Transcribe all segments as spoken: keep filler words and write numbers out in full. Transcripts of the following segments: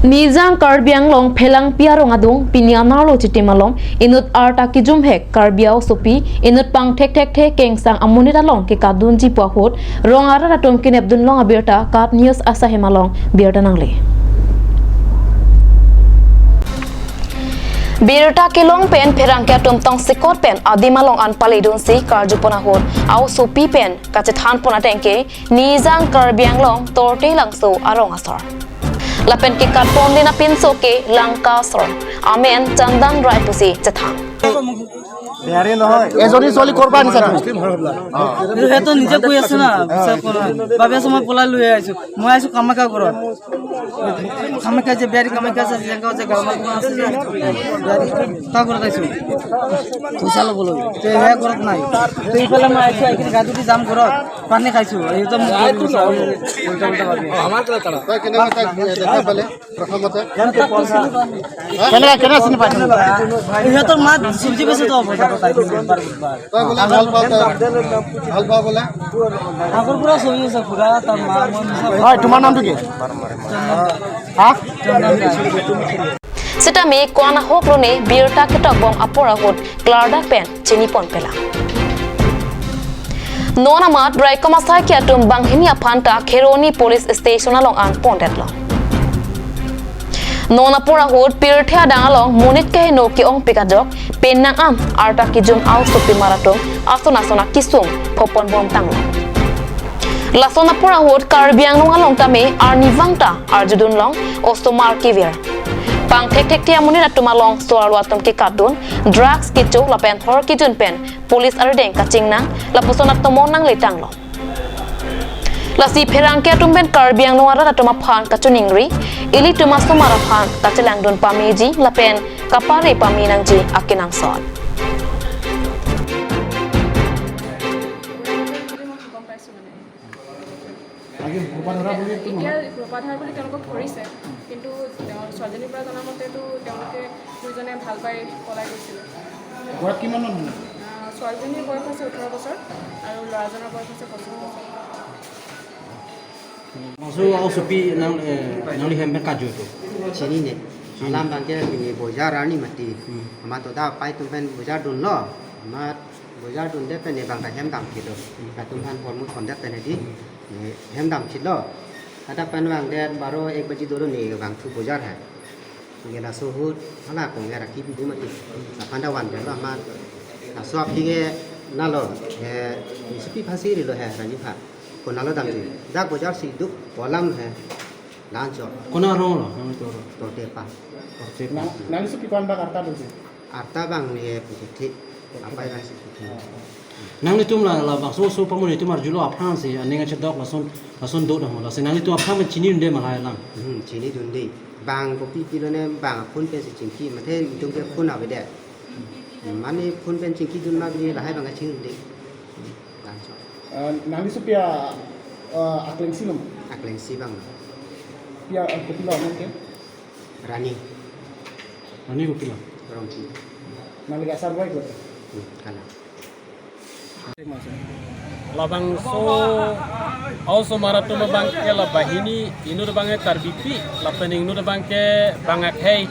Nijang Karbi Anglong Phelangpi arong adung pini anerlo chitim along inut arta kijumhek Karbi aosopi inut pangthekthekthe kengsang amonit along kekadunji pu ahut rong arat atum kenepdunlong abirta KAT News asahem along birta nangle. Birta kelong pen pherangke atum tongsekot pen adim along an paledunsi karjupon ahut aosopi pen kachethanpon ateng ke Nijang Karbi Anglong Torte Langso arong asor. Lapen kekatpon lena pinso ke Langka asor. Amen Chandan Rai pusi chethan. Bihari নহয়। এজনী ছোৱালী ক'ৰ পৰা আনিছা তুমি? এইটো সিহঁতে নিজে কৈ আছে না, বিশ্বাস কৰা নাই। ভাবি আছো মই পলাই লৈ আহিছো। মই আহিছো কামাখ্যা ঘৰত। কামাখ্যা যে বিহাৰী কামাখ্যা আছে, যে গাঁও যে গাঁও মানুহ আছে যে, বিহাৰী, তাৰ ঘৰত আহিছো। পইচা ল'বলৈ। তে সেয়া ঘৰত নাই। তে ইফালে মই আহিছো, আহি কিনে গা ধুই যাম ঘৰত। পানী খাইছো। এই তো মোক উল্টা উল্টা ভাবি আছে। তই কেনেকুৱা তাক দেখা পালে? প্ৰথমতে? কেনেকে, কেনেকে চিনি পাইছে? সিহঁতৰ মা চব্জি বেচে তো বজাৰত আহি বুধবাৰ, বুধবাৰ। তই বোলে ভাল পাৱ, তই ভাল পাৱ বোলে? আগৰ পৰা চলি আছে পুৰা, তাৰ মা, মই মিছা হয়, তোমাৰ নামটো কি? হা? Sitame ko-an ahok lone birta ketokbom apor ahut klardak pen chinipon pelang. Non amat raikom asaikhi atum banghini aphan ta Kheroni Police Station along an pondetlo. Non apor ahut pirthe adang along monit keheno ke-ongpik ajok penang an arta kijum aosopi mar atum ason ason akisung phopon bomtanglo. Lason apor ahut Karbi Anglong along tame arnivang ta arjudunlong osomar kevir. Pangthekthekthe amonit atum along so-arlo atum kekatdun, drugs kecho lapen hor kejun pen police arideng kachingnang, lapuson atomon nangletanglo. Lasi pherangke atum pen Karbi Anglong arat atum aphan kachiningri, ilitum asomar aphan kachelangdun pameji lapen kapare pame nangji akenangsot. আগে ৰূপাধৰা বুলি তো এতিয়া নহয়। ৰূপাধৰা বুলি তেওঁলোকক ধৰিছে, কিন্তু তেওঁ ছোৱালীজনীৰ পৰা জনা মতেতো তেওঁলোকে দুইজনে ভাল পাই পলাই গৈছিলে। গৰাকী কিমান মান হ'ব? আহ, ছোৱালীজনীৰ বয়স হৈছে ওঠৰ বছৰ আৰু ল'ৰাজনৰ বয়স হৈছে পঁচিছ বছৰ। Masu aosopi nang, eh, nanglihem pen kaju tu? Chinine. Chinine. Alam abangke pini bojar arni mati. Hmm. Amat toda pai atum pen bojar dunlo. Amat bojar dundet pen ne abang ta hem damkitlo. Hmm. Latum aphan hormu thondet pen ne di. Hmm. Ne hem damkitlo. Hadak pen vangdet baro ek baji dolo ne vangthu bojar hai. Nge laso ahut hala kongger akip dum mati. Aphan ta vanvetlo amat. Laso aphi ke nalo, eh, nisupi phasi rilo he, Ranjit pha. Konatlo damji. Dak bojar si duk polam he. Lancho. Konat arong lo, nang itu arong. Torte pa. Torte pa. Nang, nangsupi ko-an bak arta dunsi? Arta abang ne puthit. Apai abang si puthit. Nanglitum la, labangso oso pamoni atum arjulo aphrangsi aning kachedok lason, lason do dam lasi nanglitum aphrang pen chinidunde ma lahai alam? Hmm, chinidunde. Bang kopi pilone bang phone pensi chingki, mate itum ke phone avedet. Mane phone pen chingkidun ma bini lahai abang chinidunde. Lancho. Eh, nangli supi a, eh, aklengsi lo? Aklengsi abang. Pia, eh, kopilo nang ke? Rani. Rani kopilo? Rongpi. Nangli asar bai ko? Hmm, kalang. Labangso aosomar atum abangke la banghini, inut abangke Karbipi, lapen inut abangke bang akhei.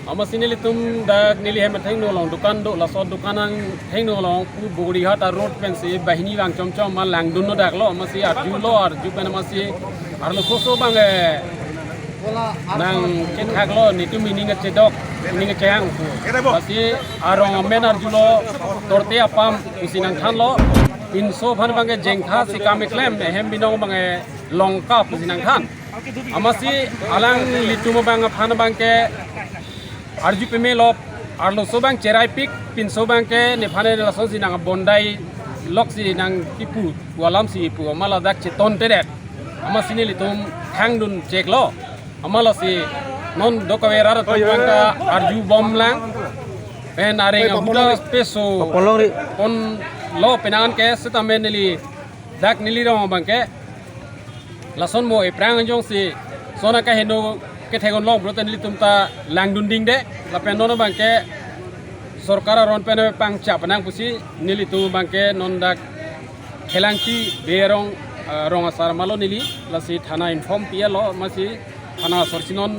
Amatsi nelitum dak neli hem athengno along dukan do, laso dukan athengno along pu Bogorihat a-road pensi banghini vang chomchom ma langdunlo daklo, amatsi arjulo, arju pen amatsi arloso oso abang, eh, nangkethaklo, netum ining kachedok, ining kachehang. Amatsi arong amen arjulo, Torte apam pusi nangthanlo, pinso aphan abangke jengtha si kam keklem, ehem binong abangke Langka pusi nangthan. Amatsi alanglitum abang aphan abangke arju pemelo, arloso abang cheraipik, pinso abangke nephan lasonsi nang bondai loksi nangkipu, pu alamsi pu, amat ladak chetontedet. Amatsi nelitum thangdun cheklo. Amat lasi non dokave rat atum abangta arjubomlang. Pen areng ahuda peso ponlo penang ke sitame neli dak neli rong abangke lason mo ephrang angjongsi sona kaheno kethegon long brote nelitum ta langdundingde, lapen non abangke sorkar aron pen pangchap nang pusi nelitum abangke non dak Phelangpi Bey arong, ah, rong asar malo neli, lasi thana inform pilo, amatsi Thana sorsi non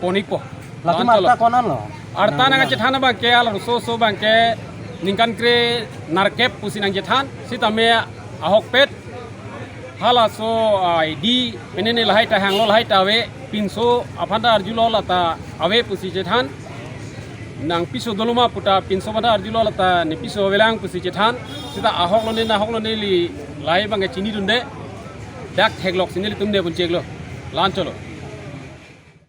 pon-ikpo. Latum arta konat lo? Arta nangchethan abangke, hala oso oso abangke ningkan kre-nerkep pusi nangchethan. Sitame ahokpet halaso, ah, di penene lahai ta hanglo, lahai ta ave, pinso aphan ta arjulo, lata ave pusi chethan. Nangpiso dolo ma puta pinso aphan ta arjulo, lata nepiso avelang pusi chethan. Sita ahok lone, nahok lone, neli lahai abangke chinidunde. Dak theklok si nelitum ne pon cheklo. La-an cholo.